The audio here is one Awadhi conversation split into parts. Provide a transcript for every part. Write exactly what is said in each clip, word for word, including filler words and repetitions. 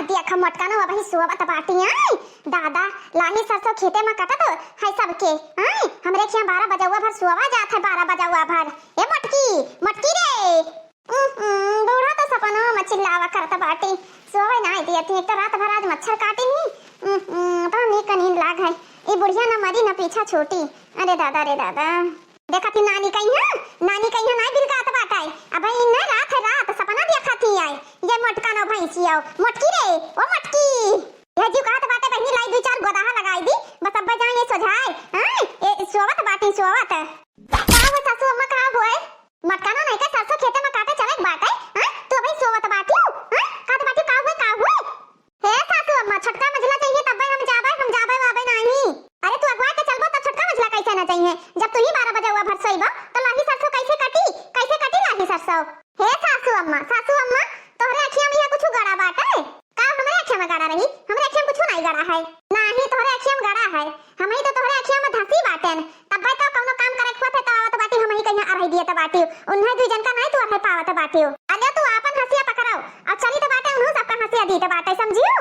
देखा मोटका ना अबहीं सोवत बाटी, आय। दादा, लाही सरसों खेते में कटत है सबके, आय। हमरे खियाँ बारह बजउआ भर सोवा जात है, बारह बजउआ भर। ए मोटकी, मोटकी रे। उहुं, बूढ़ा तो सपनवा में चिल्लावा करत बाटी। सोवे नाहीं दियत ही, एक तो रात भर आज मच्छर काटी ही। उहुं, तो नीक नींद लाग है। ई बुढ़िया न मरी न पीछा छूटी। अरे दादा, रे दादा। देखत ही नानी कहिया, नानी कहिया नाहीं बिलकात बाटे। अबे ई न रात है, रात सपना देखत ही आई। ये मोटका न भैंसी आओ, मोटकी रे, ओ मोटकी। यह जीव कहत बाटे बहिनी लाई दुइ चार गोदाहा लगाई दी, बस अब्बे जाए ये सोझाए। हाँ, ए सोवत बाटी सोवत। का हो सासू अम्मा, का होए? मोटका न नहीं के सरसों खेते में काटे चले के बाटे, हाँ? तू अबे सोवत बाटियो, हाँ? कहत बाटियो का होए, का होए? हे सासू अम्मा, छोटका मझिला चाहिए तब्बे हम जाबे, हम जाबे वाबे नाहीं। अरे तू अगुआ के चलबो तब छोटका मझिला कैसे न चाहिए? जब तू ही बारह बजउआ भर सोइबो तो लाही सरसों कैसे कटी? कैसे कटी लाही सरसों? हे सासू अम्मा, सासू अम्मा, तोहरे अखिया में यह कुछ गड़ा बाटे? का हमरे अखिया में गड़ा रही? हमरे अखिया में कुछ नाहीं गड़ा है। नाहीं तोहरे अखिया में गड़ा है, हमही तो तोहरे अखिया में धंसी बाटेन। तब्बे तो कउनो काम करे के होत है तो आवत बाटी, हमही कहिया अरही दियत बाटी। उन्हें दुइ जन का नाहीं तू अरहे पावत बाटी। अरे तू आपन हंसिया पकड़ाओ, अउर चली तो बाटे उन्हों सबका हंसिया दीत बाटे, समझियो?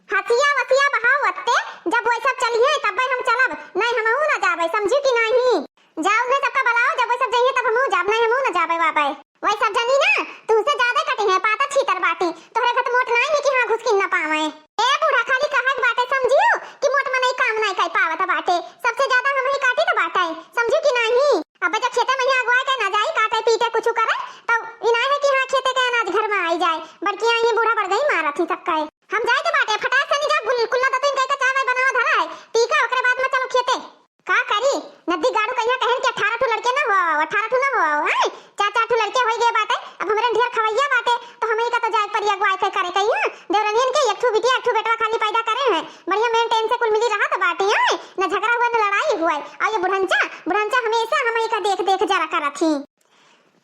हंसिया वसिया बहाओ अत्ते, जब वही सब चलिहे तब्बे हम चलब, नाहीं हमहू न जाबे, समझियो कि नाहीं? जा उन्हें सबका बुलाओ, जब वही सब जइहे तब हमहू जाब, नाहीं हमहू न जाबे वाबे। वही सब जनी ना, तुमसे ज्यादा कटी है, पातर छीतर बाटी। तोहरे घर मोट नाहीं है कि हाँ घुसकिन न पावे। ए बूढ़ा, खाली कहक बाटे, समझियो कि मोट मनई काम नाहीं कर पावत बाटे, सबसे ज्यादा हमही काटी तो बाटे, समझियो कि नाहीं? अब जब खेते में ही अगुआ के ना जाई, काटे पीटे कुछ करे, तो ई नाहीं है कि हाँ खेते के अनाज घर में आई जाए। बड़की आई बूढ़ा बढ़ गई मारत ही सबका। हम जाए के बाटे, फटाक से निजा गुल-, कुल्ला दतुइन कह के चाय वाय बनावा धरा है, पी के ओकरे बाद में चलो खेते। का करी, नद्दी गाड़ू कहिया कहन कि अठारह ठो लड़के ना हो आओ, अठारह ठो ना हो आओ, हैं? चार चार ठो लड़के होई गए बाटे, अब हमरे ढेर खवैया बाटे, तो हमही का तो जाए परी अगुआई के करे कहिया, देवरनियन के एक ठो बिटिया, एक ठो बेटवा खाली पैदा करे हैं, बढ़िया maintain से कुल मिली रहत बाटे, हैं? न झगड़ा हुआ, न लड़ाई हुआ, और ये बुढ़ंचा, बुढ़ंचा हमेशा हमही का देख देख जरा करत ही।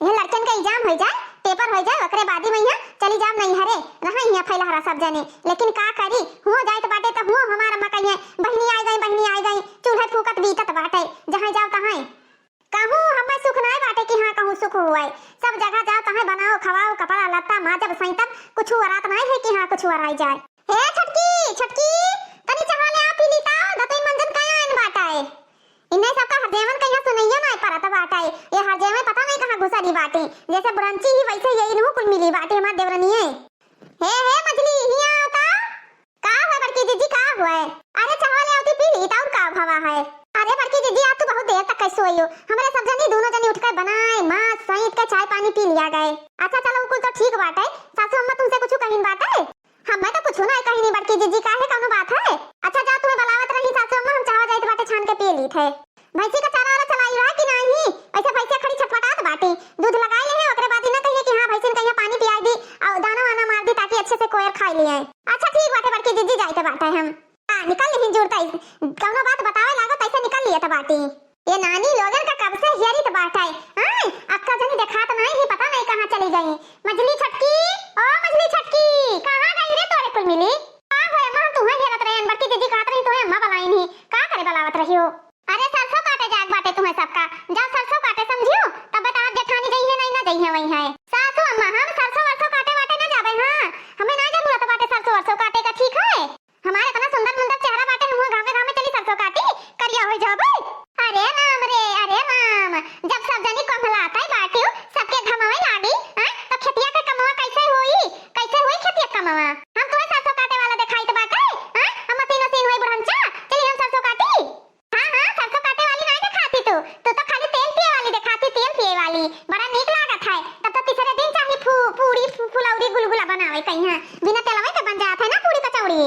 यह लड़कन का exam होइ जाए, paper होइ जाए, ओकरे बादी में यहाँ चली जाब नैहरे, रहा यहाँ फैलहरा सब जने। लेकिन का करी, हुओ जाइत बाटे तो हुओ हमार अम्मा कहिए, "बहिनी आइ गई, बहिनी आइ गई, चूल्हा फूकत बीतत बाटे, जहाँ जाओ तहाँ।" कहूँ हमें सुख नाहीं बाटे कि हाँ कहूँ सुख हुए, सब जगह जाओ तहाँ बनाओ, खवाओ, कपड़ा लत्ता माजब सैंतब, कुछ वरात नाहीं है कि हाँ कुछ वराई जाए। हे छोटकी, छोटकी, तनी चहा ले आ, पी ली ता, दतुई मंजन का आइन बाटे। इन्हें सबका हरजेवन कहिया सुनइयो नाहीं परत बाटे। ये हरजेवन पता नाहीं कहाँ घुसरी बाटे। जैसे बुढ़ंची ही वैसे ये इनहू कुल मिली बाटे हमार देवरनिये। हे, हे मझली, हियाँ आओ ता। का हुआ बड़की जीजी, का हुआ? अरे चाहवा ले आवती पी ली, ता और का भवा है? अरे बड़की जीजी, आप तो बहुत देर तक कैसे सोई हो? हमरे सब जनी, दोनों जनी उठ कर बनाए, माँ सैंत के चाय पानी पी लिया गए। अच्छा चलो, वो कुल तो ठीक बाटे। सासू अम्मा तुमसे कुछ कहिन बाटे? हमें तो कुछ ना कही नहीं बड़की जीजी, काहे कौनो बात है? अच्छा जा, तुम्हें बुलावत रही सासू अम्मा, हम चाहवा जाइत बाटे छान के पिए लीत है। भैंसी का चारा वाला चलाई रहा कि नहीं? ऐसे भैंसिया खड़ी छटपटात बाटी, दूध लगाई ले है, ओकरे बाद ही ना कहिए कि हाँ भैंसिन कहिए पानी पियाई दी और दाना वाना मार दी ताकि अच्छे से कोयर खाई लिए। अच्छा ठीक बाटे बड़की जीजी, जाइत बाटे हम। हाँ, निकल लिही जुड़ता, कौनो बात बतावे लागो तैसे निकल लिए तो बाटी। ये नानी लोगन का कब से हेरित बाटे, आय, अक्का जनी देखात नाहीं ही, पता नाहीं कहाँ चली गई। मझली छटकी, ओ मझली छटकी, कहाँ गई रे तोरे कुल मिली? का होए अम्मा, हम तुहें हेरत रहे, बड़की जीजी कहत रही तुहें अम्मा बुलाइन ही, का करे बुलावत रही हो? अरे सरसों काटे जाग बाटे तुहें सबका, जाओ सरसों काटे समझियो, तब बताओ जेठानी जइहे नाहीं ना जइहे वही है। सासू अम्मा, हम सरसों वरसों काटे वाटे ना जाबे, हाँ, हमें ना जरूरत बाटे सरसों वरसों काटे का, ठीक है? हमार इतना सुंदर मुंदर चेहरा बाटे, हम हुआ घामे घामे चली सरसों काटी, करिया होई जाबे। अरे राम रे, अरे राम, जब सब जनी कोंभलाते बाटियो, सबके घमवे लागी, हैं? तो खेतिया के कमवा कैसे होई? कैसे होई खेतिया के कमवा? हम तुम्हें सरसों काटे वाला देखाइत बाटे, हैं? हम मशीन वशीन होई बुढ़ंचा, चली हम सरसों काटी। हाँ, हाँ, सरसों काटे वाली नाहीं देखाती तू, तू तो खाली तेल पिए वाली देखाती, तेल पिए वाली। बड़ा नीक लागत है, तब तो तीसरे दिन चाही फू-, पूरी फू-, फुलौरी गुलगुला बनावे कहीं, हाँ। बिना तेलवे के बन जात है ना पूरी कचौड़ी।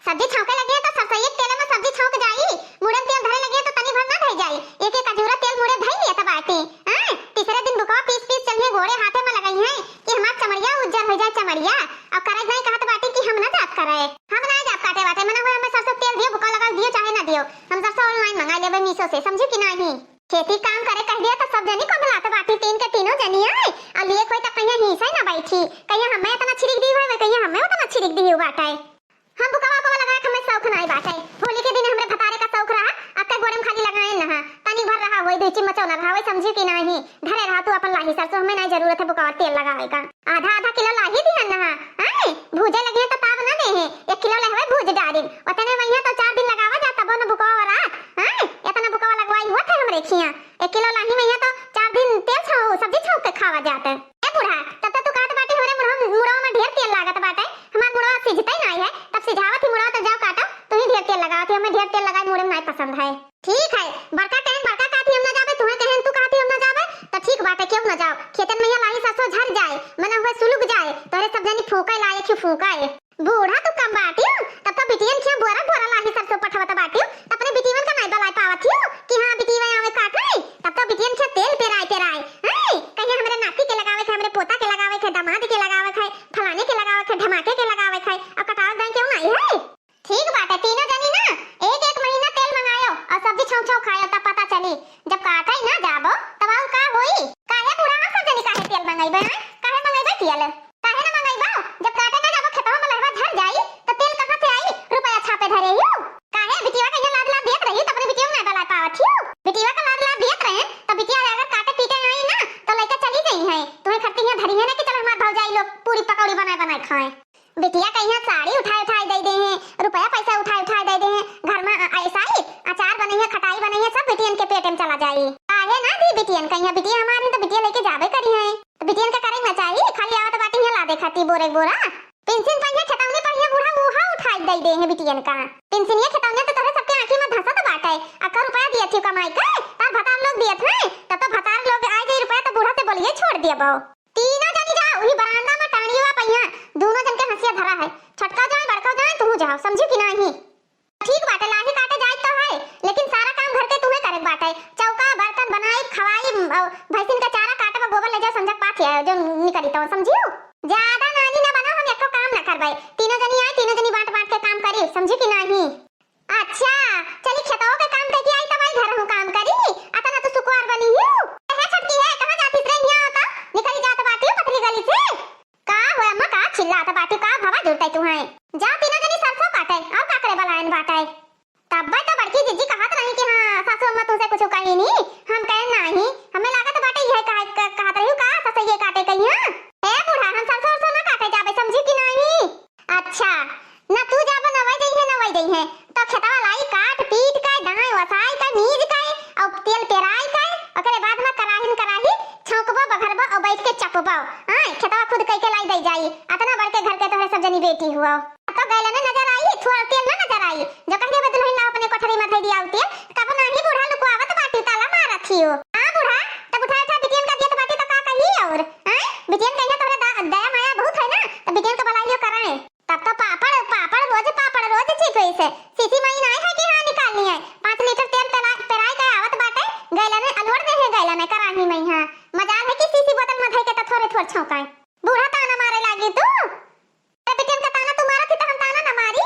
सब्जी छौंके लगे तो सरसोई के तेल में सब्जी छौंक जाई, मुड़न तेल धरे लगे तो तनी भर ना धई जाई, एक एक अझूरा तेल मुड़े धई लियत बाटे। हाँ, तीसरे दिन बुकवा पीस पीस चलिए गोड़े हाथे में लगई है कि हमार चमड़िया उज्जर हो जाए चमड़िया। अब करे नहीं कहत बाटे कि हम ना जाब करे, हम ना जाब काटे वाटे, मना हुआ हमें सरसों तेल दियो, बुकवा लगा दियो चाहे ना दियो, हम सरसों online मंगा लेबे Meesho से, समझू कि नहीं? खेती काम करे कह दिया तो सब जनी कोंभलात बाटी, तीन के तीनों जनी है, और लिए कोई तो कहीं ही से ना बैठी, कहीं हमें इतना छिड़क दी हुआ, कहीं हमें उतना छिड़क दी हुआ बाटे। हम बुकवा उकवा लगाए के हमें शौक नाई बाटे। होली के दिन हमरे भतारे का शौक रहा, अक्का गोड़े में खाली लगाए नहा। तनी भर रहा होई, दुई चिम्मच ना रहा होई, समझी कि नाही? धरे रहा तू अपन लाही सरसों, हमें नाई जरूरत है बुकवा तेल लगावे का। आधा आधा किलो लाही दिहन नहा, आए? भूजे लगिए तो ताव ना दे, हैं, एक किलो लेहवे भूज डारिन, ओतने मइहाँ तो चार दिन लगावा जात, तबो न बुकवा वरात। हाँ, एतना बुकवा लगवाई हुआ था हमरे खियाँ। एक किलो लाही मइहाँ तो चार दिन तेल छौ, सब्जी छौंक के खावा जात। ए बूढ़ा, तब तो तू कहत बाटी हमरे मुड़वा, मुड़वा में ढेर तेल लागत बाटे, हमार मुड़वा सिझतै नाहीं है, तब सिझावत ही मुड़वा तो जाओ काटो, तू ही ढेर तेल लगावत ही, हमें ढेर तेल लगाई मुड़े में नाहीं पसंद है। ठीक है, बड़का कहेन बड़का कहत ही हम ना जाबे, तुहे कहेन तू कहत ही हम ना जाबे, तो ठीक बाटे, केहू ना जाओ। खेतन में ये लाही सरसों झर जाए, मने हुए सुलुग जाए, तोहरे सब जनी फूंके लाए, क्यों फूंके? बूढ़ा तू कम बाटियो, तब तो बिटियन खिया बोरा बोरा लाही सरसों पठवत बाटियो, अपने बिटियन का नाई बलाय पावत हियो कि हाँ बिटिया आवे काटे, तब तो बिटियन खिया तेल पेराए पेराए, हैं? कहिया हमरे नाती के लगावे के, हमरे पोता के लगावे के, दामाद के लगावे के, फलाने के लगावे के, ढमाके के लगावे के, और कटावत दाई केहू नाई है? ठीक बाटे, तीनों जनी ना एक एक महीना तेल मंगायो और सब्जी छौं छौं खायो, तब पता चली। जब काटे ही ना जाबो तब और का होई? काहे बूढ़ा हम सब जनी काहे तेल मंगइबे, हैं? काहे मंगइबे तेल? काहे ना मंगइबो? जब काटे ना जाबो खेतवा में लहवा झर जाई तो तेल कहाँ से आई? रुपया छापे धरे हियो। काहे बिटिया का यहाँ लाद लाद देत रही तो अपने बिटिया में ना डला पावत हियो। बिटिया का लाद लाद देत रहे तो बिटिया अगर काटे पीटे आई ना तो लइका चली जाई है। तुम्हें खरती यहाँ धरी है ना कि चल हमार भौजाई लोग पूरी पकौड़ी बनाए बनाए खाए। बिटिया कहिया साड़ी उठाए उठाए दे दे हैं, रुपया पैसा उठाए उठाए दे दे हैं, घर में अ-, ऐसा ही अचार बने हैं, खटाई बने हैं, सब बिटियन के पेट में चला जाई। काहे ना दी बिटियन, कहिया बिटिया हमारी तो बिटिया लेके जाबे करी है, तो बिटियन का करे ना चाहिए, खाली आवत बाटी है लादे खाती बोरे बोरा। पेंशन पहिया खेतौनी पहिया बूढ़ा उहा उठाए दे दे हैं बिटियन का। पेंशनिया खेतौनिया तो तोहरे सबके आँखी में धंसत बाटे, अक्का रुपया दियत ही कमाई के, तार भतार लोग दियत हैं, तब तो भतार लोग आए जाए रुपया तो बूढ़ा से बोलिए छोड़ दिया बो। तीनों जनी जाओ, वही बरामदा में टहनिया पहिया, दोनों जन के हंसिया धरा है। छोटका जाए, बड़का जाए, तू जाओ, समझी कि नाही? ठीक बाटे, लाही काटे जाए तो है, लेकिन सारा काम घर के तुम्हें करे बाटे। चौका, बर्तन बनाई, खवाई, अ, भैंसिन का चारा काटे में गोबर ले जाओ, संझक पाथ है, जो निकली तो, समझियो? ज्यादा नानी ना बनाओ, हम एको काम ना करबे। तीनों जनी आए, तीनों जनी बांट बांट के काम करी, समझी कि नाही? अच्छा, चली खेतवा के काम देखे आई, तब आई घर हूँ काम करी। अतना तो सुकुवार बनी हूँ। ए छोटकी है, कहाँ जाती रे? हियाँ आवता, निकली जात बाटी पतली गली से। का हो अम्मा, का चिल्लात बाटी, का भवा जुरतै तू है? जा तीनों जनी सरसों काटे, और का करे बलायन बाटे? तब्बे तो बड़की जिज्जी कहत रही कि हाँ, सासू अम्मा तुमसे कुछ कही नहीं, हम कहे नाही, हमें लागत बाटे यह कहा-, क-, कहत रही का ससैये काटे कहिया? ए बूढ़ा, हम सरसों उरसों ना काटे जाबे, समझी कि नाही? अच्छा, ना तू जाबो, ना वही जइहे, ना वही जइहे। तो खेतवा लाई काट पीट के, दाई वसाई के, मीज के, और तेल पेराई के, ओकरे बाद में कराही न कराही छौंकबो, बघरबो और बैठ के चपबो। आय, खेतवा खुद कई के लाई दे जाई। अतना बड़ के घर के तोहरे सब जनी बेटी हुआ। अब तो गैलन नजर आई, थोड़ा तेल ना नजर आई। जो कह देबे दुल्हन ला अपने कोठरी में धई दिया तेल, तब नाही बूढ़ा लुकवावत बाटी, ताला मारत हियो। हाँ बूढ़ा, तब उठा उठा बिटियन का दियत बाटी तो का कही और? आय, बिटियन कहिया तोहरे दा-, दया माया बहुत है ना, तो बिटियन का बलाई लियो कराए। तब तो पापड़, पापड़, रोज पापड़, रोज छिपे से। सीसी माई नाय है कि हाँ निकालनी है। पाँच लीटर तेल पेला-, पेराई के आवत बाटे, गैलन में अलोड़ दे है, गैलन में कराही में, हाँ। मजाल है कि सीसी बोतल में धई के तो थोड़े थोड़ छौंकाए। बूढ़ा ताना मारे लागी तू। अरे बिटियन का ताना तू मारत ही तो हम ताना ना मारी।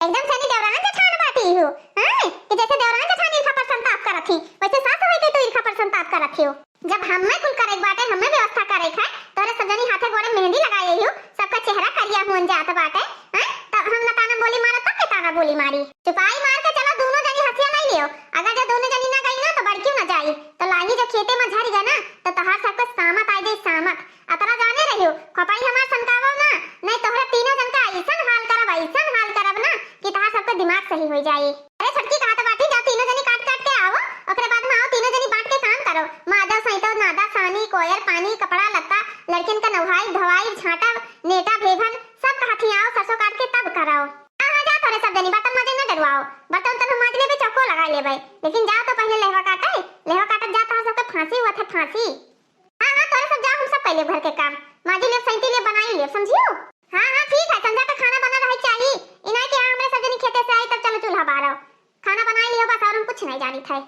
एकदम सनी देवरान जेठान बाटी हूँ, हाँ? कि जैसे देवरान जेठान इनका पर संताप करत ही, वैसे सास होई के तू इनका पर संताप करत ही हो। जब हमें कुल करे के बाटे, हमें व्यवस्था करे के है, तोहरे सब जनी हाथे गोड़े मेहंदी लगाए हो, सबका चेहरा करिया होन जात बाटे, हैं? तब हम ना ताना बोली मारब, तब के ताना बोली मारी? चुपाई मार के चलो, दोनों जनी हंसिया लाई लियो। अगर जो दोनों जनी ना गई ना, तो बड़कियो ना जाई। तो लाही जो खेते में झर गए ना, तो तोहार सबके सामत आई जाई, सामत। अतरा जाने रहियो, खोपड़ी हमार सनकावो ना, नहीं तोहरे तीनों जन का ऐसन हाल करब, ऐसन हाल करब ना कि तोहार सबके दिमाग सही हो जाई। अरे छोटकी, कहा तो बाटी, जाओ तीनों जनी काट काट के आवो, ओकरे बाद में आओ तीनों जनी बांट के काम करो। माजा, सैतो, नादा, सानी, कोयर, पानी, कपड़ा लत्ता, लड़किन का नहाई धोवाई, झांटा, नेटा, भेभन, सब कहा थी आओ, सरसों काट के तब कराओ। हाँ, हाँ, जाओ तोरे सब जनी, बर्तन माजे न डरवाओ, बर्तन उर्तन हम माज लेबे, चौको लगा लेबे, लेकिन जाओ तो पहले लेहवा काटे, लेहवा काटत जात हो सबके फांसी हुआ था, फांसी। हाँ, हाँ, तोरे सब जाओ, हम सब पहले घर के काम माजी लेब, सैंती लेब, बनाई लेब, समझियो? हाँ, हाँ, ठीक है, संझा का खाना बना रहे चाहिए। इनाई के यहाँ हमरे सब जनी खेते से आई तब चलो चूल्हा बारो। खाना बनाई लियो बस, और हम कुछ नहीं जानी थे।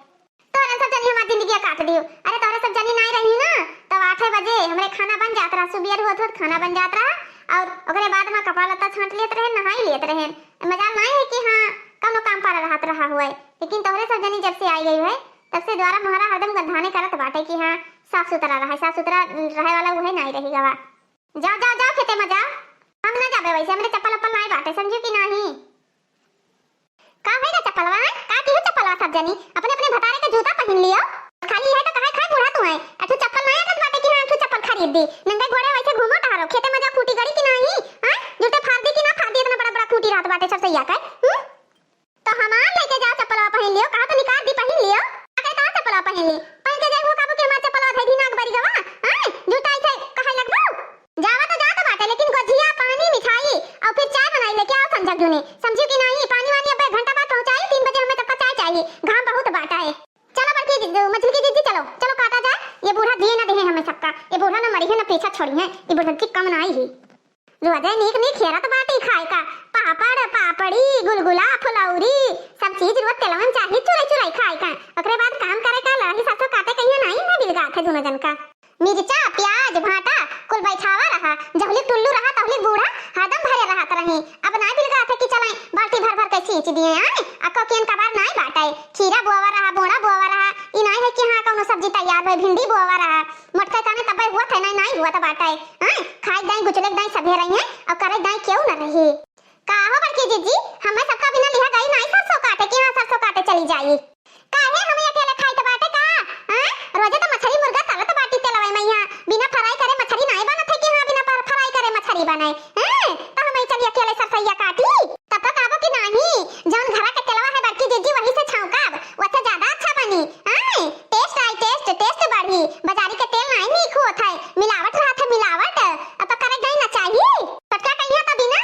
तोरे सब जनी हमार जिंदगी काट दियो। अरे तोरे सब जनी नहीं रही ना, तब आठे बजे हमरे खाना बन जात रहा, सुबेर होत होत खाना बन जात रहा, और ओकरे बाद में कपड़ा लत्ता छांट लेत रहे, नहाई लेत रहे। मजाल नहीं है कि हाँ, कौनो काम पर रहत रहा हुए, लेकिन तोहरे सब जनी जब से आई गई है, तब से द्वारा मोहरा हरदम गंधाने करत बाटे कि हाँ, साफ सुथरा रहे, साफ सुथरा रहे वाला उहे नहीं रही गवा। जाओ, जाओ, जाओ, खेते में जाओ। हम ना जाबे वैसे, हमरे चप्पल उप्पल नाई बाटे, समझियो कि नाही? का होई गा चप्पलवा, हैं? का किहू चप्पलवा सब जनी? अपने, अपने भतारे के जूता पहिन लियो। खाली है तो कहे खाए बूढ़ा तू है। अठू चप्पल नाई आदत बाटे कि हाँ, अठू चप्पल खरीद दी। नंगे गोड़े वैसे घूमो टहरो, खेते में जाओ, खूंटी गड़ी कि नाही? हैं? जूते फाड़ दी कि ना फाड़ दी, इतना बड़ा, बड़ा खूंटी या का, हम्म? तो हमार लइके जाओ, चप्पलवा पहिन लियो, कहा तो निकाल दी, पहिन लियो। अगर कहा चप्पलवा पहिन ली, पहिन के जाई, वो काबू के हमार चप्पलवा धई दी नाक बरी गवा, हैं? जूता ऐसे कहे लगबू? जावा तो जात बाटे, लेकिन गोझिया, पानी, मिठाई और फिर चाय बनाई लेके आओ संझक दुने। समझियो कि नहीं? पानी वानी अब एक घंटा बाद पहुँचाई, तीन बजे हमें सबका चाय चाहिए, घाम बहुत बाटा है। चलो बड़की दीदी, मझिलकी दीदी, चलो, चलो काटा जाए। ये बूढ़ा जिए ना देहे हमें सबका, ये बूढ़ा ना मरी है ना पीछा छोड़ी है, ये बुढ़ंती कम ना आई ही। रोजे नीक नीक हेरत बाटी खाए का, पापड़, पापड़ी, गुलगुला, फुलौरी, सब चीज रोज तेलवन चाही चुराई चुराई खाए का। ओकरे बाद काम करे का, लड़ाई सासो काटे कहिया नाई ना बिलगात है दोनों जन का। मिर्चा, प्याज, भाटा कुल बैठावा रहा, जहली टुल्लू रहा तहली बूढ़ा हरदम भरे रहत रही। अब नाई बिलगात है कि चलाई बाल्टी भर भर के सींच दिए आए, अको केन कबार नाई बाटे। खीरा बोआवा रहा, बोड़ा बोआवा रहा, ई नाई है कि हाँ कौनो सब्जी तैयार होए, भिंडी बोआवा रहा, मोटका काने तब्बे हुआ थे, नाई, नाई हुआ त बाटे। आए, खाए दाई गुचले दाई सभे रही है और करे दाई क्यों न रही। का हो बड़की जीजी, हमें सबका बिना लिहा गई नाई सरसों काटे कि हाँ सरसों काटे चली जाई। काहे हमें अकेले खाई त बाटे का? आए, रोजे तो मछरी मुर्गा तलत बाटी तेलवे में यहाँ, बिना फ्राई करे मछरी नाई बनत है कि हाँ बिना पर-, फ्राई करे मछरी बने। हैं? तो हमें चली अकेले सरसैया काटी? तब तो कहबो कि नाही, जौन घरा के तेलवा है बड़की जीजी, वही से छौंकब, वसे ज्यादा अच्छा बनी। आय, taste आई, taste, taste बढ़ी। बाजारी के तेल नाही नीक होत है, मिलावट रहत है, मिलावट। अब तो करे जाई ना चाही। छोटका कहिया तो बिना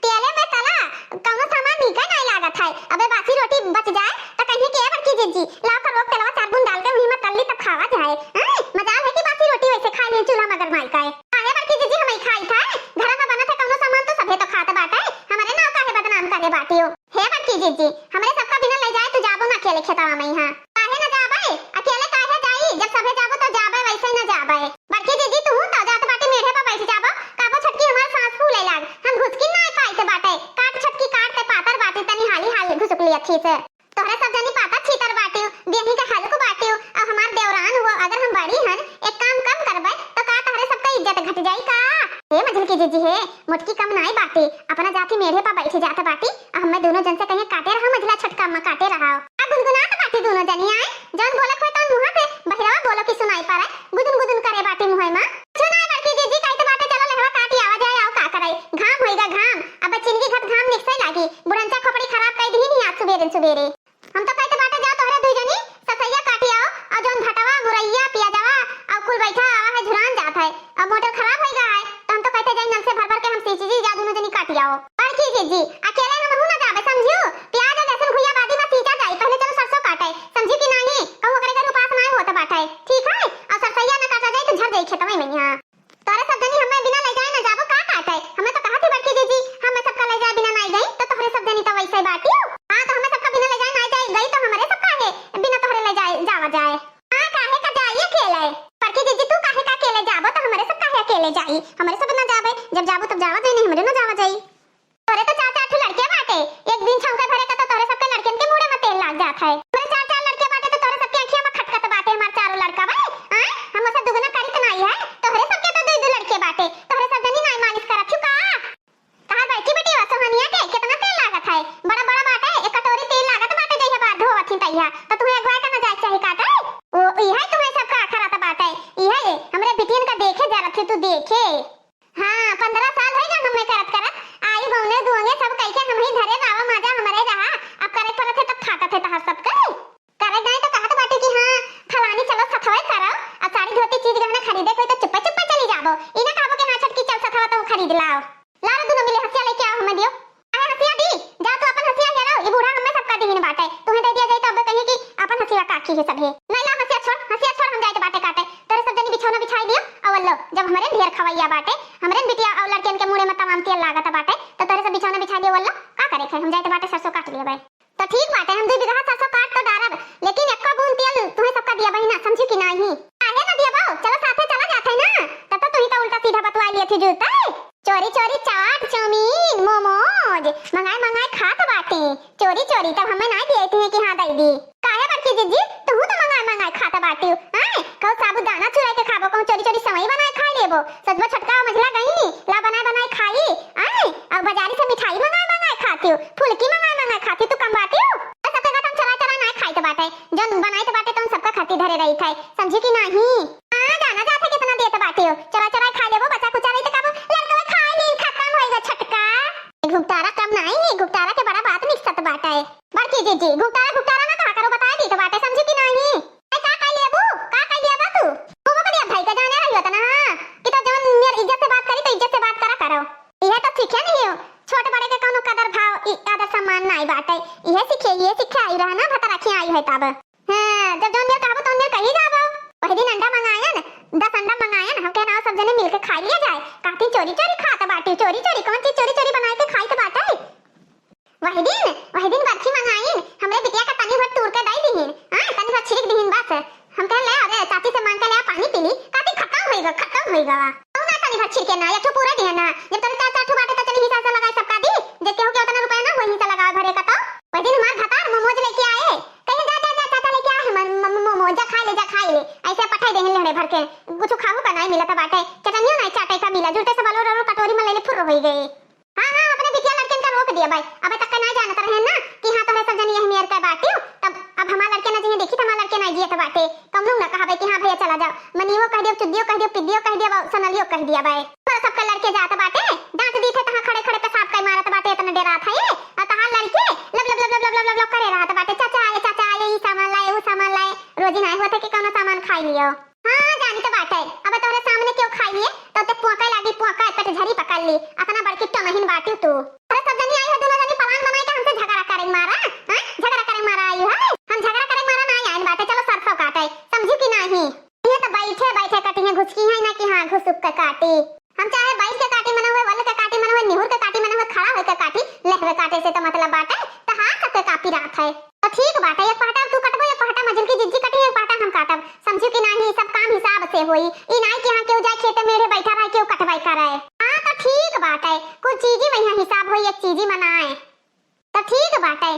तेले में तला कौनो सामान नीक नहीं लागत है। अबे बासी रोटी बच जाए तो कहिए कि ए बड़की जीजी, लाओ करो तेलवा चार बूंद डाल के वही में तल ली तब खावा जाए। आय, मजाल है कि बासी रोटी वैसे खा लिए चूल्हा मगर माई का है। काहे बड़की जीजी, हमई खाई था, घर में बनत है कौनो सामान तो सभे तो खात बाटे, हमरे नाव काहे बदनाम करे बाटियो? हे बड़की जीजी, हमरे सबका बिना ले जाए तू जाबो ना अकेले खेतवा में यहाँ। काहे ना जाबे? अकेले काहे जाई? जब सभे जाबो तो जाबे, वैसे ही ना जाबे। बड़की जीजी तू तो जात बाटी मेढ़े पर बैठ जाबो, काबो छोटकी हमार सांस फूले लाग, हम घुसकी ना पाइत बाटे, काट छोटकी काट ते पातर बाटी, तनी हाली हाली घुसुक ली अच्छी से। तोहरे सब जनी पाता छीतर बाटियो, देही के हल्क बाटियो, अब हमार देवरान हुआ, अगर हम बड़ी हन, एक काम कम करबे, तो का तोहरे सबका इज्जत घट जाई का? हे मझिलकी जीजी हे, मोटकी कम नाई बाटी, अपना जाति मेढ़े पर बैठ जात बाटी, अब हमें दोनों जन से कहिए काटे रहा मझिला छोटका अम्मा काटे रहा। अब गुनगुनात बाटी दोनों जनी आए, जौन बोलत होए तौन मुँहा से बहिरवा बोलो कि सुनाई पड़े, गुदुन गुदुन करे बाटी मुँहे में। सुनाई बड़की जीजी कहते बाटे चलो लेहवा काटी आवा जाए, आओ का करे, घाम होइगा घाम, अब चिनगी घट घाम निकसे लागी, बुढ़ंचा खोपड़ी खराब कर दी नहीं आज सुबेरे सुबेरे। हम तो कहते बाटे जाओ तोहरे दुई जनी ससैया काटी आओ, और जौन भटवा, मुरैया, पियाजवा, और कुल बैठा आवा है झुरान जात है, और मोटर खराब होइगा है, तो हम तो कहते जाई नल से भर भर के हम सींची जी जा दोनों जनी काटी आओ। बड़की जीजी, अकेले हम हूँ ना जाबे समझियो, प्याज और लहसुन भुइया बादी में सींचा जाई, पहले चलो सरसों काटे, समझियो कि नाही, कहूँ ओकरे घर उपास नाय होत बाटे, ठीक है, और सरसैया ना काटा जाई तो झर जाई खेतवा में यहाँ। तोहरे सब जनी हमें बिना ले जाए ना जाबो का काटे? हमें तो कहा थी बड़की जीजी, हमें सबका ले जाए बिना नाई गई, तो तोहरे सब जनी तो वैसे ही बाटियो। हाँ, तो हमें सबका बिना ले जाए नाई जाए गई, तो हमरे सब काहे बिना तोहरे ले जाए, जावा जाए? हाँ, काहे का जाई अकेले? बड़की जीजी, तू काहे का अकेले जाबो, तो हमरे सब काहे अकेले जाई? हमरे सब ना जाबे, जब जाबो तब जावा जाई, नहीं हमरे ना जावा जाई। तोरे तो चार चार ठो लड़के बाटे, एक दिन छौंका भरे का तो तोरे सबके लड़कन के मुड़े में तेल लाग जात है। तोरे चार चार लड़के बाटे तो तोरे सबके अखिया में खटकत बाटे हमार चारों लड़का बा। आय, हम ओसे दुगुना करित नाई है, तोहरे सबके तो दुई दो लड़के बाटे, तोहरे सब जनी नाई मालिश करत छु का? कहा बड़की बेटी वा सोहनिया के कितना तेल लागत है, बड़ा बड़ा बाटे, एक कटोरी तेल लागत बाटे, जइहे बार धोवत ही तइहा, तो तुम्हें अगुआ का ना जाए चाही काटे? ओ, इहे तुम्हें सबका अखरत बाटे, इहे हमरे बिटियन का देखे जरत ही तू देखे। हाँ, पन्द्रह साल होइ गए हमें करत करत, आई गौने दुआंगे सब कइके हम ही धरे रावा माजा हमरे रहा, अब करे परत है तब फाटत है तहर सबके। करे जाए तो कहत बाटे कि हाँ, फलानी चलो सथवे करो, अब साड़ी धोती चीज गहना खरीदे कोई तो चुप्पे चुप्पे चली जाबो, ई ना कहबो कि हाँ छोटकी चल सथवा तो खरीद लाओ। लाओ रे दुनो मिले हसिया लेके आओ हमें दियो। अरे हसिया दी, जा तू अपन हसिया हेरो, ई बूढ़ा हमें सबका दिहिन बाटे, तुम्हें दे दिया जाए तो अब कहिए कि अपन हसिया काकी है सब है। नहीं ला हसिया छोड़, हसिया छोड़, हम जाए तो बाटे काटे, तोरे सब जनी बिछौना बिछाई दियो, अवल लो, जब हमरे ढेर खवैया बाटे, हमरे न बिटिया और लड़कियन के मुड़े में तमाम तेल लागत बाटे, तो तोरे सब बिछौना बिछा दियो, अवल लो, का करे खे, हम जाए तो बाटे सरसों काट लिया भाई। तो ठीक बाटे, हम दुई बीघा सरसों काट तो डारब, लेकिन एको बूंद तेल तुम्हें सबका दिया बहिना, समझी कि नाही? काहे ना दिया बाऊ, चलो साथे चला जाते ना, तब तो तुही तो उल्टा सीधा बतवा लिए थी जूते। चोरी चोरी चाट, चाउमीन, मोमोज मंगाए मंगाए खात बाटे। चोरी चोरी तब हमें ना दिए थी कि हाँ दई दी। काहे बड़की जीजी, तू तो मंगाए मंगाए खात बाटी। आए, कहूँ साबुदाना चुराई के खाबो, कहूँ चोरी चोरी सवई बनाए खा लेबो। सजबो छोटका मझला गई, ला बनाए बनाए खाई। आए, अब बाजारी से मिठाई मंगाए मंगाए खाती हूँ, फुलकी मंगाए मंगाए खाती, तू कम बाटी हो। बस सबके घर हम चला चला ना खाई तो बाटे, जौन बनाई तो बाटे तो हम सबका खाती धरे रही थे, समझी कि नाही? हाँ, जाना जाते कितना देत बाटे हो, चला चला खा लेबो, बचा कुचा रही तो कबो लड़का खा ली, खत्म होइगा छोटका। घुपटारा कम नाही है, घुपटारा के बड़ा ई घुघटारा घुघटारा ना कहा करो, बताए दी तो बाटे, समझी कि नाही? ए, का कह लेबू? का कह लेबा तू? घूमो करिया भाई का जाने रही होता ना, हाँ, कि तो जवन मेर इज्जत से बात करी तो इज्जत से बात करा करो। इहे तो सीखे नहीं हो, छोट बड़े के कौनो कदर भाव, ई आदर सम्मान नाही बाटे। इहे सीखे, इहे सीखे आई रहा ना, भतरखिया आई है तब। हाँ, जब जौन मेर कहबो तौन मेर कही जाबो। वही दिन अंडा मंगायन, दस अंडा मंगायन, हम कहना सब जने मिलके खाई लिया जाए। कहती चोरी चोरी खात बाटी, चोरी चोरी कौन चीज चोरी चोरी बनाए के खाई तो बाटे। वही दिन, वही दिन बर्फी मंगाइन, हमरे बिटिया का तनी भर तूर के दई दिहिन, हाँ, तनी भर छिड़क दिहिन बस। हम कहन, "ले, अरे, चाची से मांग के ले आ, पानी पी ली।" कहती, "खत्म होई गा, खत्म होई गा।" तू ना तनी भर छिड़के ना, एक ठो पूरा दिहे ना। जब तोरे चार, चार ठो बाटे, तो चली हिसाब से लगाए सबका दी। जे केहू के उतना रुपया ना, वही हिसाब लगावे भरे का तो। वही दिन हमार भतार मोमोज लेके आए, कहे, "जा, जा, जा, चाचा लेके आए हैं, म-, म-, मोमोज, जा खाई ले, जा खाई ले।" ऐसे पठाई देहन लेहड़े भर के, कुछ खाहू का नहीं मिला था बाटे, चटनियो नहीं चाटे का मिला, जुलते सब अलोर अलोर कटोरी में लेले फुर्र होई गए। हाँ, हाँ, अपने बिटिया लड़कन का रोक दिया भाई। अबे तक का ना जानत रहे ना कि हाँ, तोहरे सब जनी यही मेर का बाटियो, तब अब हमार लड़के ना जहीं देखी, तो हमार लड़के ना जियत बाटे। कौनो ना कहबे कि हाँ भैया चला जाओ। मनियो कह दियो, चुद्दियो कह दियो, पिद्दियो कह दियो, सोनलियो कह दिया भाई। पर सबके लड़के जात बाटे, डांट दी थे, तहाँ खड़े खड़े पेशाब कई मारत बाटे, इतना डेरात है। और तहार लड़के लब लब लब लब लब लब लब करे रहत बाटे, "चाचा आए, चाचा आए, ई सामान लाए, ऊ सामान लाए।" रोजी ना होते कि कौनो सामान खाई लियो। हाँ, जानी तो बाटे। अब तोहरे सामने केहू खाई लिए, तो ते पोंका लागी, पोंका, पेट झरी पकड़ ली। अतना बड़की टोनहिन बाटियो तू। अरे सब जनी आई हो, दोनों जनी plan बनाई के हमसे झगड़ा करे मारा, हैं? झगड़ा करे मारा आई है? हम झगड़ा करे मारा ना आइन बाटे, चलो सरसों काटे, समझी कि नाही? ये तो बैठे बैठे कटी है, घुसकी है ना कि हाँ, घुसुक के काटी। हम चाहे बैठ के काटी मना हुए, वल के काटी मना हुए, निहुर के काटी मना हुए, खड़ा होके काटी, लहवे काटे से तो मतलब बाटे, तो हाँ सबके कापी रात है। तो ठीक बाटे, एक पहटा तू कटबो, एक पहटा मझिल की जिज्जी कटी, एक पहटा हम काटब। समझू कि नाही, सब काम हिसाब से होई। ई नाही कि हाँ केहू जाए खेते मेढ़े बैठा रहे, केहू कटवाई करे। हाँ तो ठीक बाटे, कुछ चीजी वही हिसाब होई, एक चीजी मनाए। तो ठीक बाटे,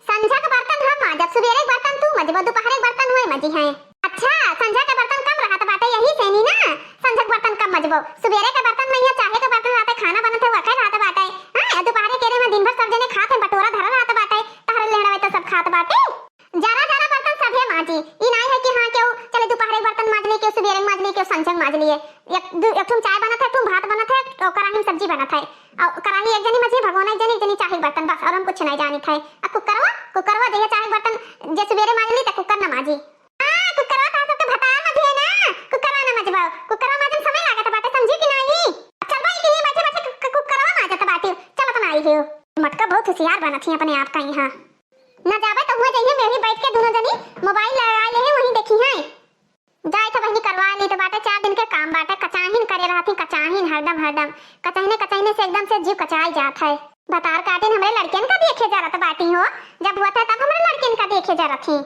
संझा के बर्तन हम माजब, सुबेरे के बर्तन तू मजबो, दोपहरे के बर्तन हुए मजी हैं। अच्छा, संझा के बर्तन कम रहत बाटे, यही से नी ना, संझा के बर्तन कम मजबो, सुबेरे के बर्तन में यहाँ चाहे के बर्तन रहते, खाना बनत है, वके रहत बाटे। हाँ, दोपहरे के रे में दिन भर सब जने खात हैं, बटोरा धरा रहत बाटे, तहरे लेहड़वे तो सब खात बाटे। जरा जरा बर्तन सभे माजी। ई नाई है कि हाँ केहू चले दोपहरे बर्तन माज ली, केहू सुबेरे माज ली, केहू संझे माज लिए। एक दू, एक ठुम चाय बनत है, एक ठुम भात बनत है, और कढ़ाई में सब्जी बनत है। और कढ़ाई एक जनी माजी, भगोना एक जनी, एक जनी चाहे बर्तन, बस, और हम कुछ नहीं जानित है। आ कुकरवा, कुकरवा जहिया चाहे बर्तन जे सुबेरे माज ली, त कुकर न माजी। हाँ, कुकरवा तो सबके भतार माजी है ना, कुकरवा न मजबाओ, कुकरवा माजन समय लागत बाटे, समझी कि नहीं? चल भाई, यहीं बैठे बैठे कु-, कु-, कुकरवा माजत बाटी, चलत ना आई हो। मटका बहुत होशियार बनत ही अपने आप का यहाँ। ना जाबे तो हुए जइहे, मेरी बैठ के दोनों जनी मोबाइल लगा ले हैं, वहीं देखी हैं। जाए तो बहिनी करवा ली तो बाटे, चार दिन के काम बाटे, कचाहिन करे रहती, कचाहिन हरदम हरदम, कचहने कचहने से एकदम से जीव कचाई जात है। भतार काटिन हमरे लड़कियन का देखे जरत बाटी हो, जब हुआ था तब हमरे लड़कियन का देखे जरत ही।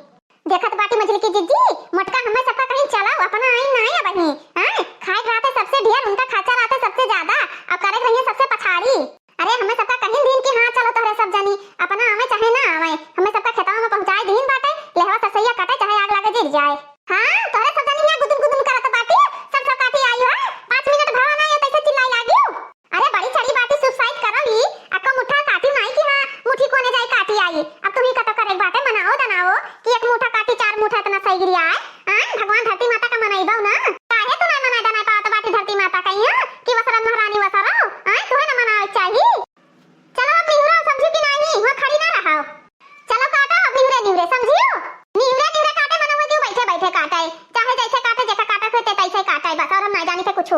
देखत बाटी मझली की जिज्जी, मोटका हमें सबका कहीं चलाओ, अपना आई ना आए बहिनी, हाँ? खाए रहते सबसे ढेर, उनका खर्चा रहते सबसे ज्यादा, अब करे रहिए सबसे पछाड़ी। अरे, हमें सबका कहीं दिन कि हाँ, चलो तोहरे सब जनी, अपना आवे चाहे ना आवे, हमें सबका खेतवा में पहुँचाए दिन बाटे, लेहवा ससैया कटे चाहे आग लागे जर जाए। हाँ, तोहरे सब जनी यहाँ गुदुम गुदुम करत बाटी, सब सब काटी आई हो, पाँच मिनट भवा ना आयो तैसे चिल्लाई लागियो। अरे, बड़ी चढ़ी बाटी सुसाइड करल ही, अक्को मुठा काटी नाई कि हाँ, मुठी कोने जाई काटी आई। अब तुम्ही कतो करे बाटे, मनाओ दनाओ कि एक मुठा काटी चार मुठा इतना सही गिरी आए। आय, भगवान धरती माता का मनइबो ना। काहे तू ना मनाए दनाए पावत बाटी धरती माता का यहाँ कि वसरन महारानी वसरो? आय, तुहे ना मनाए चाही। चलो अब निहुरा, समझी कि नाही, वहाँ खड़ी ना रहो। चलो काटो अब निहुरे निहुरे, समझियो? निहुरे निहुरे काटे मना हुए कि बैठे बैठे काटे, चाहे जैसे काटे, जेका काटे थे ते तैसे काटे, बस और हम ना जानी थे कुछ।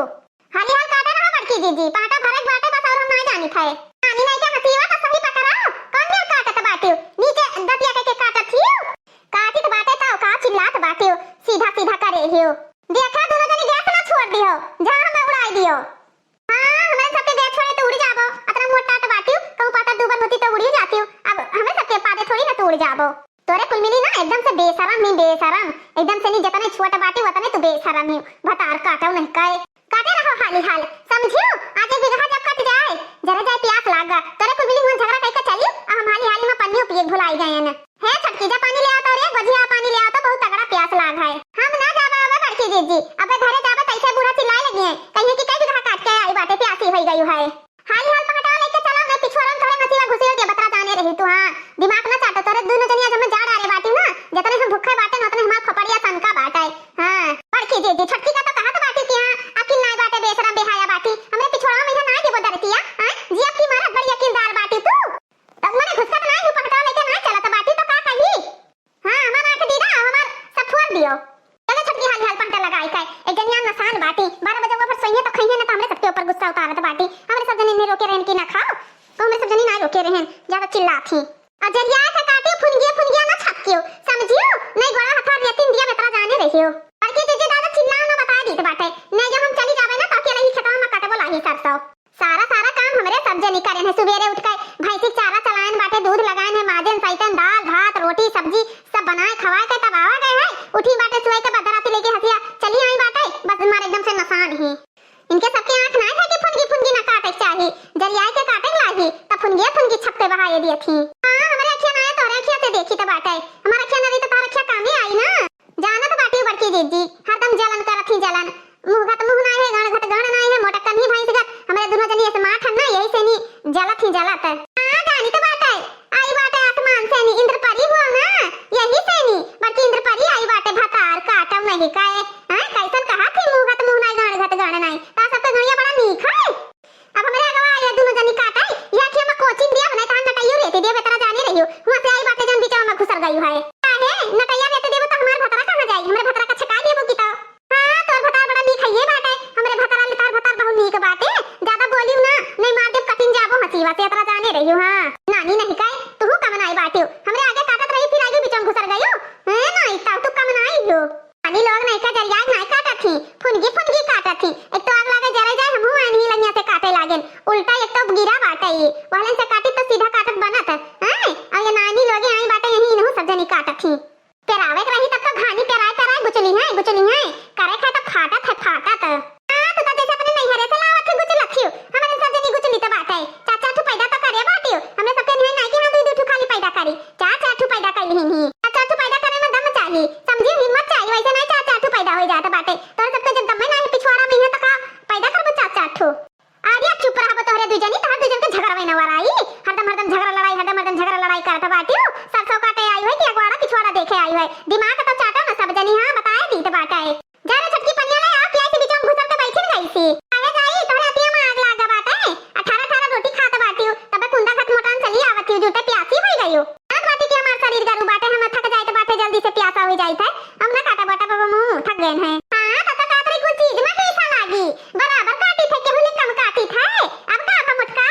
हाली हाल काटे रहो बड़की जीजी, पाटा भरे के बाटे बस और हम ना जानी थे। नानी नहीं के हसीवा तो सही पकड़ो, कौन मेर काटत बाटियो? नीचे दतिया के, के काटत हियो? काटित बाटे तो का चिल्लात बाटियो, सीधा सीधा करे हियो। देखा दोनों जनी गैस ना छोड़ दियो, जहाँ हमें उड़ाई दियो। हाँ, हमरे सबके गैस छोड़े तो उड़ जाबो, अतना मोटा तो बाटियो, कहूँ पाता दू बार होती तो उड़ी जातियो, अब हमें सबके पादे थोड़ी ना तो उड़ जाबो। तोरे कुल मिली ना एकदम से बेशरम ही बेशरम, एकदम से नी जतने छोट बाटियो वतने तू बेशरम ही, भतार काटो नहीं कहे। काटे रहो हाली हाल, समझियो? आज एक बीघा जब कट जाए, जरे जाए प्यास लाग गा, तोरे कुल मिली हुआ झगड़ा कई के चली, आ हम हाली हाली में पन्नियों पिए भुलाई गए हैं। हे छोटकी, जा पानी ले आओ तो रे, गोझिया पानी ले आओ तो, बहुत तगड़ा प्यास लाग है। हम ना जाबे अबे बड़की जीजी, अबे घरे जाबे तैसे बूढ़ा चिल्लाए लगी है, कहिए कि कई बीघा काट के आई बाटे, प्यासी होई गई है। हाली हाल पहटावा लेके चलो, मैं पिछुआरन थोड़े मसीवा घुसियो दे बतरा जाने रही तू, हाँ। दिमाग ना चाटो, तोरे दोनों जनी आज हमें जा डारे बाटी ना, जतने हम भूखे बाटे ना, उतने हमार खोपड़िया सनका बाटे। हाँ, बड़की जीजी, छोटकी का तो कहा तो बाटी कि हाँ, अकिल नाई बाटे, बेशरम बेहाया बाटी। हमरे पिछुआरवा में यहाँ ना देबो दरतिया, हाँ? जी अब की मारत बड़ी अकिलदार बाटी तू। तब मने घुसकत नाई हूँ, पहटावा लेके ना चलत बाटी तो का कही? कांटा लगाई के। एक जनी यहाँ नसान बाटी, बारह बजे ओकर सोइहे तो खइहे ना, तो हमरे सबके ऊपर गुस्सा उतारत बाटी। हमरे सब जनी इन्हें रोके रहन कि ना खाओ, तो हमरे सब जनी ना रोके रहन, ज्यादा चिल्लात ही। और जरिया के काटियो, फुनगिया फुनगिया ना छपकियो, समझियो? नहीं गोड़ा हथवा रेतिन दिया बेतरा जाने रहियो। बड़की जीजी दादा चिल्लाओ ना, बताए दीत बाटे। नहीं जब हम चली जाबे ना, तो अकेले ही खेतवा में कटबो लाही सरसों। सारा सारा काम हमरे सब जनी करेन है। सुबेरे उठ के भैंसी के चारा चलाएन बाटे, दूध लगाएन है, माजेन सैतन, दाल भात रोटी सब्जी सब बनाए खवाए के तब आवा गए है। उठी बाटे सुबह के बदराती लेके हंसिया चली आई बाटे, बस मारे एकदम से नसान ही। इनके सबके आँख नाय है कि फुनगी फुनगी ना काटे के चाही, जरियाए के काटे के लाही, तब फुनगिया फुनगी छप्पे बहाए दिए थी। हाँ, हमरे अखिया नाय तोहरे अखिया से देखी त बाटे, हमार अखिया ना रही तो तोहर अखिया कामे आई ना। जानत बाटी बड़की जीजी, हरदम जलन करत ही जलन, मुँह घत मुँह नाय है, गण घत गण नाय है, मोटक्कन ही भैंस घत, हमरे दुनो जनी ऐसे माठ है ना, यही से नी जलत ही जलत। हाँ, जानी त बाटे, आई बाटे आसमान से नी, इंद्र परी बोल ना, यही से नी, बड़की इंद्र परी आई बाटे, भतार काटव नहीं काए। हाँ, कैसन कहा थी, मुँह घत मुँह नाई, गाड़ घत गाड़ नाई। ता सबके गड़िया बड़ा नीक है। अब हमरे अगवा आई है दुनो जनी काटे, ये अखिया में कोचिंग दिया, नहीं तहां नटैयो रेती दिया, बेतरा जाने रहियो। हुआ से आई बाटे जौन बिचवा में घुसर गई है। काहे? नटैया रेती देबो तो हमार भतरा कहाँ जाई? हमरे भतरा का छका देबो की तो? हाँ, तोर भतार बड़ा नीक है ये बाटे। हमरे भतरा ले तोर भतार बहुत नीक बाटे। ज्यादा बोलियो ना, नहीं मार देब कटिन जाबो हंसीवा से, अतरा जाने रहियो। हाँ, नानी नहीं काए, तू कम नाई बाटियो। हमरे आगे काटत रही, फिर आगे बिचवा में घुसर गयो। हैं, नाई, ताऊ तू कम नाई हो। नानी लोग नहीं का जरिया नाई काटत ही, फुनगी फुनगी काटत ही। एक तो आग लागे जरे जाए, हमहू आए नहीं लगिया से काटे लागेन। उल्टा एक तो गिरा बाटे ई, वहलन से काटी तो सीधा काटत बनत। हैं? और ये नानी लोगे आई बाटे यही इनहू सब जनी काटत ही। पेरावे के रही तब तो घानी पेराए पेराए गुचली है, गुचली है। करे खाए तो फाटत है, फाटत। हाँ, तू तो जैसे अपने नैहरे से लावत ही गुचलत ही। हमरे सब जनी गुचली तो बाटे। चार चार ठू पैदा तो करे बाटियो। हमरे सबके नहीं नाई कि हाँ दू दू ठू खाली पैदा करी। चार चार ठू पैदा कर लिहिन ही। चार चार ठू पैदा करे में दम चाही, समझी, हिम्मत चाही, वैसे नहीं चार चार ठू पैदा हो जात बाटे। तोरे सबके जब दम नहीं पिछवाड़ा में है तो का पैदा करबो चार चार ठू? अरे अब चुप रहबो तोहरे दुई जनी, तोहर दुई जन के झगड़ा में नवर आई। हरदम हरदम झगड़ा लड़ाई, हरदम हरदम झगड़ा लड़ाई करत बाटियो। सरसों काटे आई है कि अगवाड़ा पिछवाड़ा देखे आई है? दिमाग तो चाटो ना सब जनी, हाँ बताए दीत बाटे। जा रे छोटकी पनिया ले आ, पियाई से बीच में घुसल के बैठी न गई सी। आगे जाई, तोहरे अतिया में आग लागा बाटे। अठारह अठारह रोटी खात बाटियो, तबे कुंदा खत मोटान चली आवतियो, जूठे प्यासी होई गयो। जानत बाटी कि हमार शरीर गरू बाटे, हम थक जाइत बाटे, जल्दी से प्यासा होई जाइत है। हम ना काटा बाटा बाबा मुँह, थक गए हैं। हाँ, तब तो काट रही कुल चीज में पैसा लागी। बराबर काटी थे, केहू ले कम काटी थे। अब का बा मोटका?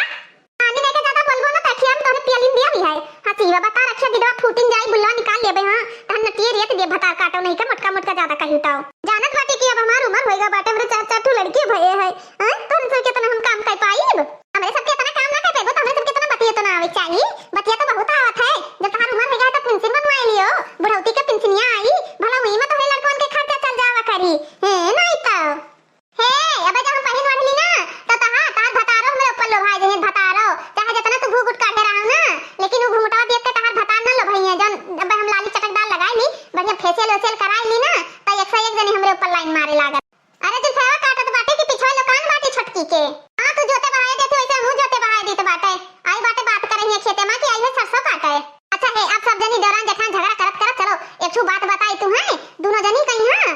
पानी लेके ज्यादा बोलबो ना, तो अखिया में तोहरे पियलिन दिया भी है। हंसी बा, बता रखिया दिदवा फूटिन जाई, बुल्ला निकाल लेबे, हाँ। तहन नटिए रेत दे भतार काटो नहीं के, मोटका मोटका ज्यादा कही तो। जानत बाटे कि अब हमार उम्र होएगा बाटे, हमरे चार चार ठो लड़के भये है। हैं? तोहन से कितना हम काम कर पाई? हमरे सबके इतना काम ना कर पेबो, तो हमरे सबके इतना बतिया तो ना आवे चाही। बतिया तो बहुत आवत है। जब तोहार उम्र होएगा तो पेंशन बनवाए लियो, बुढ़ौती के पेंशनिया आई, भला वही में तोहरे लड़कन के खर्चा चल जावा करी। हैं, नहीं तो। हे, अबे जब हम पहिन ओढ़ली ना, तो तहा-, तहार भतारो हमरे ऊपर लोभाए जइहें, भतारो। चाहे जितना तू घूघूट काढ़े रहो ना, लेकिन उ घूंघटवा देख के तहार भतार ना लोभइहें। जौन अबे हम लाली चटकदार लगाई ली, बढ़िया facial वेशियल कराई ली ना, तो एक से एक जने हमरे ऊपर line मारे लागत। अरे जुल्फवा काटत बाटे कि पिछवा लोकान बाटे छोटकी के? हाँ, तू जोते बहाए देते वैसे हमहू जोते बहाए देत बाटे। आई बाटे बात करइहें खेते में कि आई है सरसों काटे। अच्छा हे, अब सब जनी देवरान जेठान झगड़ा करत करत चलो, एक ठू बात बताई तू हैं, दुनो जनी कहीं हाँ।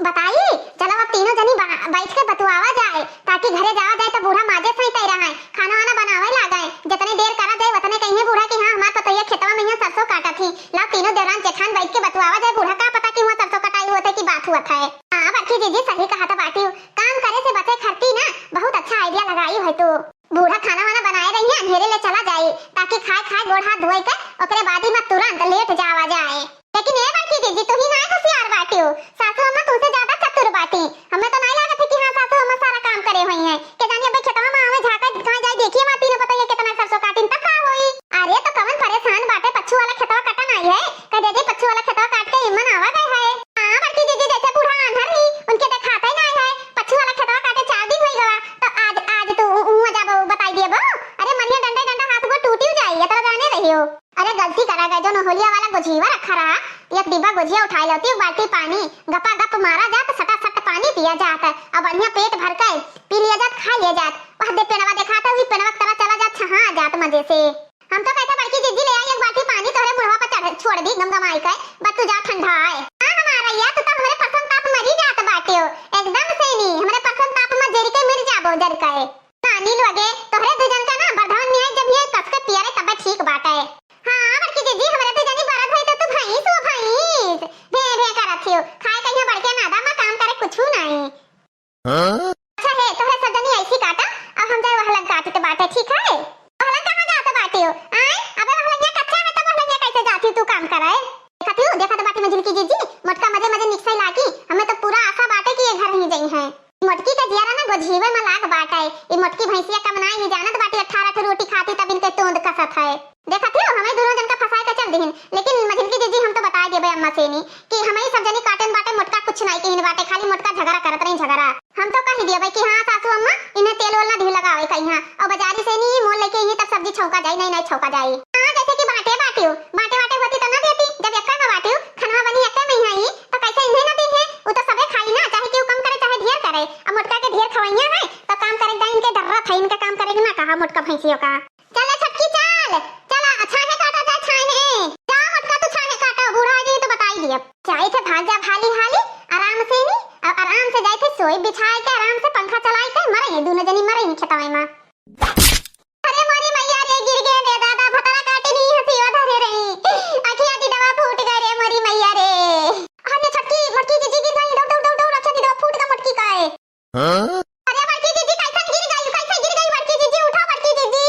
बताई, चलो अब तीनों जनी बा-, बैठ के बतुआवा जाए, ताकि घरे जावा जाए तो बूढ़ा माजे सही तय रहे, खाना वाना बनावे लागे। जितने देर करा जाए उतने कहिए बूढ़ा कि हाँ हमार पतोहिया खेतवा में यहाँ सरसों काटत ही। लाओ तीनों देवरान जेठान बैठ के बतुआवा जाए, बूढ़ा का पता कि वहाँ सरसों कटाई होत है कि बात होत है। हाँ बड़की जीजी सही कहा था बाटी, काम करे से बचे खरती ना, बहुत अच्छा idea लगाई है तू। बूढ़ा खाना वाना बनाए रही है, अंधेरे ले चला जाए, ताकि खाए खाए गोड़ हाथ धोए के ओकरे बाद ही में तुरंत लेट जावा जाए। लेकिन ए बड़की दीदी, तू ही ना होशियार बाटियो, सासू अम्मा तुमसे ज्यादा चतुर बाटी। हमें तो नहीं लागत है कि हाँ सासू अम्मा सारा काम करे हुई हैं। के जानी अबे खेतवा में आवे झांके कहाँ जाए देखिए वहाँ तीनों पतोहिया कितना सरसों काटिन तब का होई। अरे तो कवन परेशान बाटे, पच्छू वाला खेतवा कटन आई है, कह दे दे पच्छू वाला खेतवा काट के इमन आवा गए है। हाँ बड़की दीदी, जैसे बूढ़ा आन्हर ही उनके देखाते नहीं है, पच्छू वाला खेतवा काटे चार दिन होई गवा, तो आज, आज तू उ-, उहाँ जाबो बताई दिए बो। अरे मरिया डंडा डंडा हाथ गोड़ टूटियो जाई, इतना जाने रहियो। अरे गलती करा गए, जौन होलिया वाला गोझिया रखा रहा, एक डिब्बा गोझिया उठाए लौती, एक बाल्टी पानी, गपा गप मारा जात, सटा सट पानी पिया जात, और बढ़िया पेट भर के पी लिया जात, खा लिया जात। वह दे पेनवा देखात, वही पेनवा की तरह चला जात, छहा जात मजे से। हम तो कहते बड़की जीजी ले आई एक बाल्टी पानी, तोहरे मुड़वा पर चढ़, छोड़ दी गमगमाई के, बस तू जा ठंडा आए। हाँ हमारा या, तू तो हमरे परसन ताप मरी जात बाटे हो, एकदम से नी, हमरे परसन ताप में जरी के मर जाबो जर के। नानी लोगे, तोहरे दू जन का ना बरधवन में है, जब ये कस के पिया रे तबे ठीक बाटे। हाँ, बड़की जीजी, हमरे दू जनी बरध है तो तू भैंस हो, भैंस। भे, भे करत हियो। खाए कहिया बड़के नादा छू नाई। हाँ? अच्छा है, तोहरे सब जनी ऐसी काटा, अब हम जाए वहलंग काटित बाटे, ठीक है? वहलंग कहाँ जात बाटियो? आय, अबे वहलंगिया कच्चा है, तब वहलंगिया कैसे जाती तू काम करे? देखत हूँ, देखत बाटी मझिलकी जीजी, मोटका मजे मजे निकसे लागी, हमें तो पूरा आशा बाटे कि ये घर ही जइहैं। मोटकी का जियारा ना गोझीवे में लाग बाटे, ई मोटकी भैंसिया कमनाई ही जानत बाटी, अठारह ठो रोटी खाती तब इनके तोंद कसत है। देखत ही, हमें दोनों जन का फंसाए के चल दिहिन, लेकिन मझिलकी जीजी हम तो बताए देबे अम्मा सेनी कि हमें सब जनी काटन बाटे, मोटका कुछ नाई किहिन बाटे, खाली मोटका झगड़ा करत रही, झगड़ा। हम तो कही देबे कि हाँ सासू अम्मा, इन्हें तेल वेल ना दिह लगावे कहीं, हाँ, और बाजारी से नहीं मोल लेके इन्हें तब सब्जी छौंका जाई, नहीं, नहीं छौंका जाई। हाँ, जैसे कि बाटे बाटियो, बाटे बाटे होती तो ना देती, जब एक्का में बाटियो, खनवा बनी एक्का में ही, तो कैसे इन्हें ना दी है? वो तो सबे खाई ना, चाहे केहू कम करे, चाहे ढेर करे। अब मोटका के ढेर खवैया है, तो काम करे जाए, इनके जरूरत है, इनका काम करे के ना कहा मोटका भैंसियों का। चल रे छोटकी, चल, चल, आ, छाहे काटा जाए, छाहे। जा मोटका, तू छाहे काटा, बूढ़ा आ जाई तो बताई दिया। जाई थे, भाग जा हाली हाली, आराम से नी, आ, आराम से जाई थे, सोई बिछाए के, आराम से पंखा चलाई के, मरे ये दोनों जनी, मरे ये खेतवा में। अरे मोरी मैया रे, गिर गए रे दादा, भतरा काटी नहीं हंसी धरे रही, अखिया दिदवा फूट गए रे मोरी मैया रे। अरे छोटकी, मोटकी जीजी गिर गई, दौड़, दौड़, दौड़, दौड़, अखिया दिदवा फूट गए मोटकी का है। हाँ? अरे बड़की जीजी, कैसन गिर गई, कैसे गिर गई बड़की जीजी? उठो बड़की जीजी।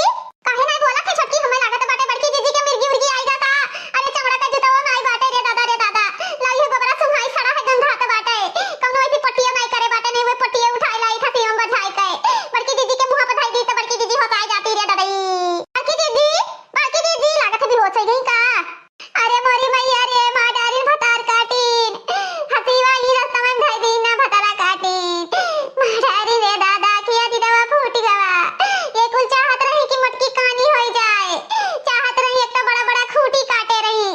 काहे नाई बोलत है छोटकी? हमें लागत बाटे बड़की जीजी के मिर्गी उर्गी आई जाता। अरे चमड़ा का जुतवा नाई बाटे रे दादा, रे दादा। लाई है गोबरा सुहाई सड़ा है गंधात बाटे। कौनो ऐसी पट्टिया नाई करे बाटे, नहीं वो पट्टिया उठाई लाई था सीम बझाई के। बड़की जीजी के मुंह पर धाई दी तो बड़की जीजी होश आ जाती रे दादा। बड़की जीजी, बड़की जीजी, लागत है बेहोश हो गई का? अरे मोरी मैया रे, मार डारिन भतार काटिन। हसीवा ई रस्ता में धई दीन ना भतारा काटिन। मार डारिन रे दादा, किया दिदवा फूट गवा। ये कुल चाहत रही कि मोटकी कानी होई जाए। चाहत रही एक तो बड़ा बड़ा खूंटी काटे रही।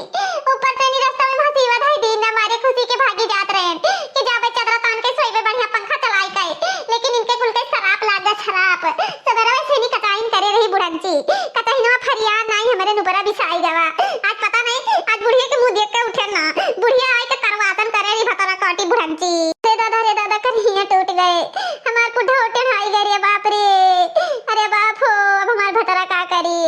ऊपर से नी रस्ता में हसीवा धई दीन ना मारे खुशी के भागी जात रहे। कि जाबे चदरा तान के सोइबे बढ़िया पंखा चलाई के। लेकिन इनके कुल के सराप लाग गया, सराप। सबेरवे से नी कटाइन करे रही बुढ़ंची। कतहिनवा फरियाद नाई हमरे नुपरा बिसाई गवा। आज पता नहीं, आज बुढ़िया के मुंह देख के उठे ना। बुढ़िया आई के करवासन करे रही भतरा काटी बुढ़ंची। रे दादा, रे दादा, करिया टूट गए। हमार पुढ़ा उठे हाई गए रे बाप रे। अरे बाप हो, अब हमार भतरा का करी?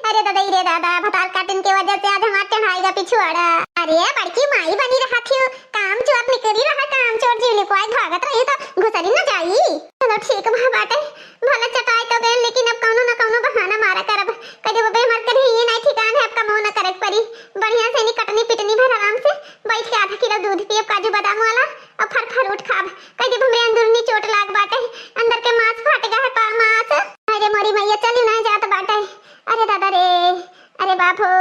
अरे दादा, रे दादा, भतार काटिन के वजह से आज हमार चढ़ाई का पिछुआड़ा। अरे बड़की माई बनी रहा थी, काम चोर निकली रहा, काम चोर जीव लिखवाए भागत रही तो घुसरी न जाई। चलो ठीक बा बाटे, भला चटाई तो गए, लेकिन अब कौनो न कौनो बहाना मारा करब। कह देबो बे हमार कहीं ये नहीं ठिकान है, अब कमो न करे के परी। बढ़िया से नी कटनी पिटनी भर आराम से बैठ के आधा किलो दूध पियब काजू बादाम वाला और फल फ्रूट खाब। कह देबो हमरे अंदरूनी चोट लाग बाटे, अंदर के मांस फाट गया है पा मांस। अरे मोरी मैया चली ना जात बाटे। अरे दादा रे, अरे बाप हो।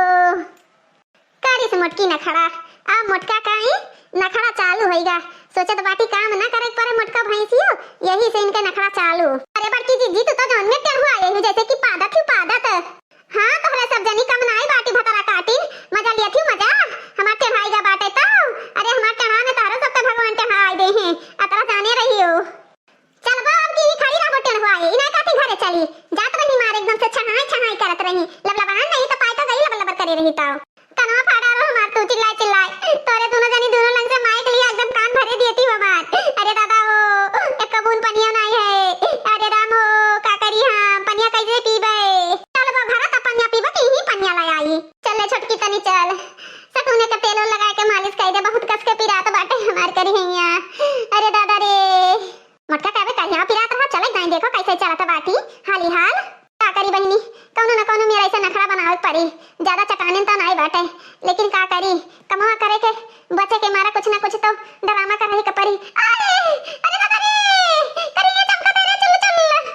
करिस मोटकी नखड़ा, अब मोटका काई नखड़ा चालू होइगा। सोचत बाटी काम ना करे के परे मोटका भैंसियो, यही से इनके नखड़ा चालू। अरे बड़की जीजी, तू तो जौन में टेढ़ुआ आई हो, जैसे कि पादत ही पादत। हाँ, तोहरे सब जनी कम नाई बाटी भतरा काटिन, मजा लिया थी मजा। हमार टेढ़ाई गा बाटे तो, अरे हमार टेढ़ा में तोहरो सबके भगवान टेढ़ाई दे हैं, अतरा जाने रही हो। चलबो अब की खड़ी रहबो टेढ़ुआए, इना काती घरे चली। जात रही मार एकदम से छहाई छहाई करत रही। लबलबान नहीं तो पाए तो गई लबर लबर करे रही तो। कनवा फाड़ा रहो हमार तू चिल्लाए चिल्लाए। तोरे दोनों जनी दोनों लंग से माइक लिया एकदम कान भरे दिए थी हमार। अरे दादा हो, एक बूंद पनिया नहीं है। अरे राम हो, का करी हम, पनिया कैसे पीबे? चलबो घरा त पनिया पीबो कि ही पनिया ले आई। चल ले छोटकी तनी चल। सतुने के तेल लगा के मालिश कर दे, बहुत कस के पिरात बाटे हमार करी हैया। अरे दादा रे। मोटका कहबे कहिया पिरात रहा, चले जाए देखो कैसे चलत बाटी हाली हाल। का करी बहिनी, कौनो न कौनो मेरा ऐसा नखड़ा बनावे के परी। ज्यादा चटाने तो नाई बाटे, लेकिन का करी, कमवा करे के बचे के मारा कुछ ना कुछ तो ड्रामा करे के परी। अरे, अरे बाबा रे, करिया चमका दे रे, चल चल।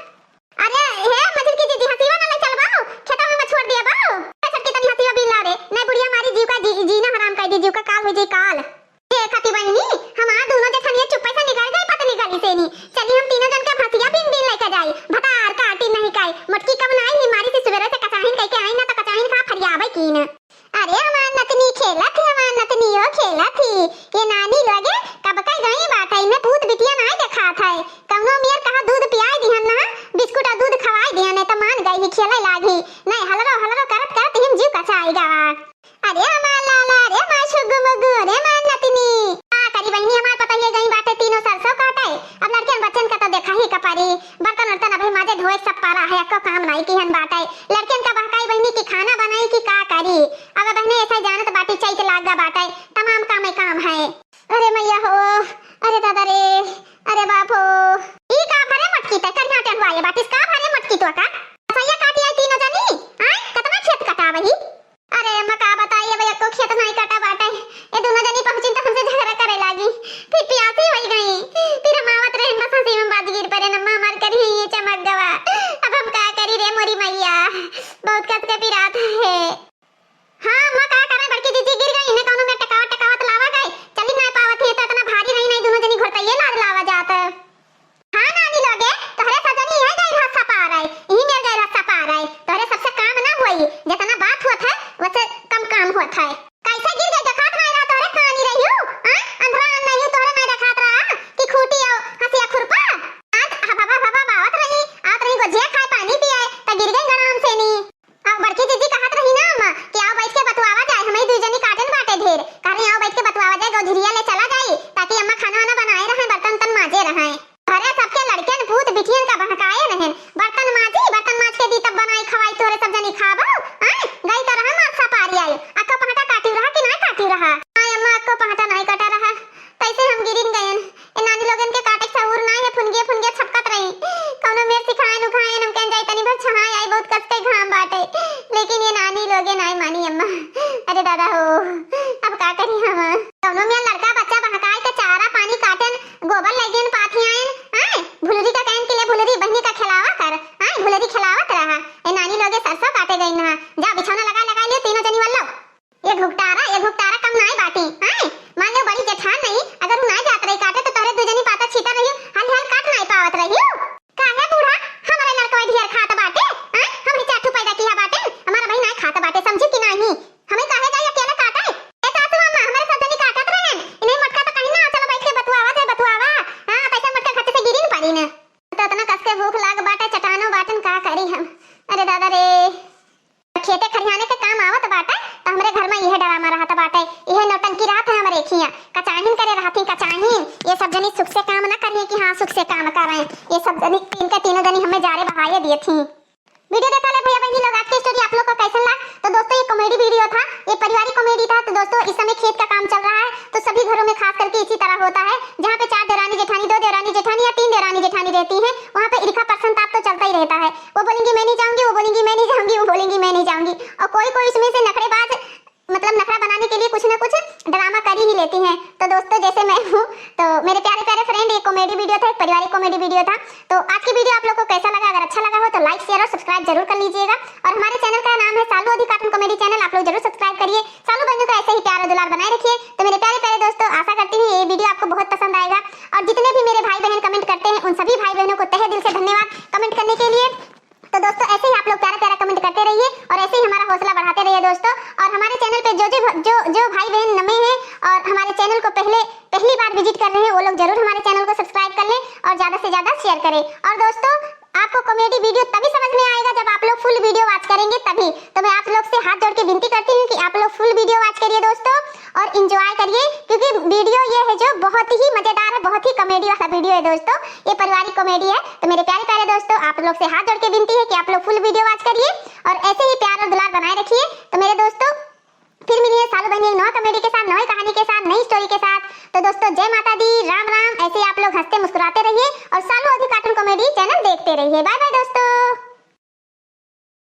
अरे हे मझिल की जीजी, हसीवा ना ले चल बाऊ, खेता में छोड़ दिया बाऊ। ए छोटकी तनी हसीवा बिला रे, नहीं बुढ़िया मारी जीव का जी, जीना हराम कर दी, जीव का काल हो जाई काल। देखती बहिनी, हमार दोनों जेठनिया चुप्पे से निकल गई पतली गली से नी। चली हम तीनों जन के भसिया बीन बीन लेके जाई। भतार काटी नहीं काई, दादा हो, अब का करी हम? कौनो मियाँ लड़का बच्चा बहकाए के चारा पानी काटेन, गोबर लइ गेन पाथी आएन, आए, भुलरी का कहन के लिए, "भुलरी बहिनी का खिलावा कर, आए, भुलरी खिलावत रहा।" ए नानी लोगे सरसों काटे गई ना, जा बिछौना लगा, लगा लियो तीनों जनी वालो। ये घुघटारा, ये घुघटारा कम नाई बाटी, आए, मान लो बड़ी जेठान नहीं, अगर उ नाई जात रही काटे तो तोहरे दू जनी पाता छीतर रही, हल हल काट नाई पावत रही। काहे बूढ़ा, हमारे लड़कवा ढेर खात बाटे, आए, हम ही चार ठो पैदा किया बाटे, हमारा भाई नाई खात बाटे, समझी कि नाही? हमें काहे जाई अकेले काटे? ए सासू अम्मा, हमारे सब जनी काटत रहेन। इन्हें मोटका तो कहीं ना, चलो बैठ के बतुआवा जाए, बतुआवा। हाँ, पैसा मोटका घट से गिरी न पड़ी न। तो इतना कस के भूख लाग बाटे, चटानो बाटन, का करी हम? अरे दादा रे, खेते खरियाने के काम आवत बाटे, तो हमरे घर में इहे डरामा रहत बाटे, इहे नौटंकी रहत है हमरे खिया। कचाहिन करे रहती, कचाहिन। ये सब जनी सुख से काम ना करिए कि हाँ, सुख से काम करें। ये सब जनी तीन के तीनों जनी हमें जारे बहाए दिए थी। वीडियो देखा ले भैया बहनी लोग, आज की स्टोरी आप लोग को कैसन लाग? तो दोस्तों, ये कॉमेडी वीडियो था, ये पारिवारिक कॉमेडी था। तो दोस्तों, इस समय खेत का काम चल रहा है, तो सभी घरों में खास करके इसी तरह होता है। जहाँ पे चार देवरानी जेठानी, दो देवरानी जेठानी या तीन देवरानी जेठानी रहती हैं, वहाँ पे इरिखा परसन ताप तो चलता ही रहता है। वो बोलेंगी, "मैं नहीं जाऊँगी," वो बोलेंगी, "मैं नहीं जाऊँगी," वो बोलेंगी, "मैं नहीं जाऊँगी।" और कोई कोई इसमें से नखरेबाज, मतलब, नखरा बनाने के लिए कुछ ना कुछ ड्रामा कर ही लेती हैं। तो दोस्तों, जैसे मैं हूँ, तो मेरे प्यारे प्यारे फ्रेंड, ये कॉमेडी वीडियो था, एक पारिवारिक कॉमेडी वीडियो था। तो आज की वीडियो आप लोग को कैसा लगा? अगर अच्छा लगा हो तो लाइक, शेयर और सब्सक्राइब जरूर कर लीजिएगा। और हमारे चैनल का नाम है सालू अधिक कार्टून कॉमेडी चैनल, आप लोग जरूर सब्सक्राइब करिए। सालू बहनों का ऐसे ही प्यार और दुलार बनाए रखिए। तो मेरे प्यारे प्यारे दोस्तों, आशा करती हूँ ये वीडियो आपको बहुत पसंद आएगा। और जितने भी मेरे भाई बहन कमेंट करते हैं, उन सभी भाई बहनों को तहे दिल से धन्यवाद कमेंट करने के लिए। तो दोस्तों, ऐसे ही आप लोग प्यारा प्यारा कमेंट करते रहिए और ऐसे ही हमारा हौसला बढ़ाते रहिए दोस्तों। और हमारे चैनल पे जो जो जो जो भाई बहन नए हैं और हमारे चैनल को पहले पहली बार विजिट कर रहे हैं, वो लोग जरूर हमारे चैनल को सब्सक्राइब कर लें और ज़्यादा से ज़्यादा शेयर करें। और दोस्तों, आपको कॉमेडी वीडियो तभी समझ में आएगा जब आप लोग फुल वीडियो वॉच करेंगे, तभी। तो मैं आप लोग से हाथ जोड़ के विनती करती हूँ कि आप लोग फुल वीडियो वॉच करिए दोस्तों और एंजॉय करिए, क्योंकि वीडियो ये है जो बहुत ही मज़ेदार है, बहुत ही कॉमेडी वाला वीडियो है दोस्तों। ये पारिवारिक कॉमेडी है। तो मेरे प्यारे प्यारे दोस्तों, आप लोग से हाथ जोड़ के विनती है कि आप लोग फुल वीडियो वॉच करिए और ऐसे ही प्यार और दुलार बनाए रखिए। तो मेरे दोस्तों, फिर मिलिए सालू बहनी एक नवा कॉमेडी के साथ, नई कहानी के साथ, नई स्टोरी के साथ। तो दोस्तों, जय माता दी, राम राम। ऐसे ही आप लोग हंसते मुस्कुराते रहिए और सालू अधिक कार्टून कॉमेडी चैनल देखते रहिए। बाय बाय दोस्तों।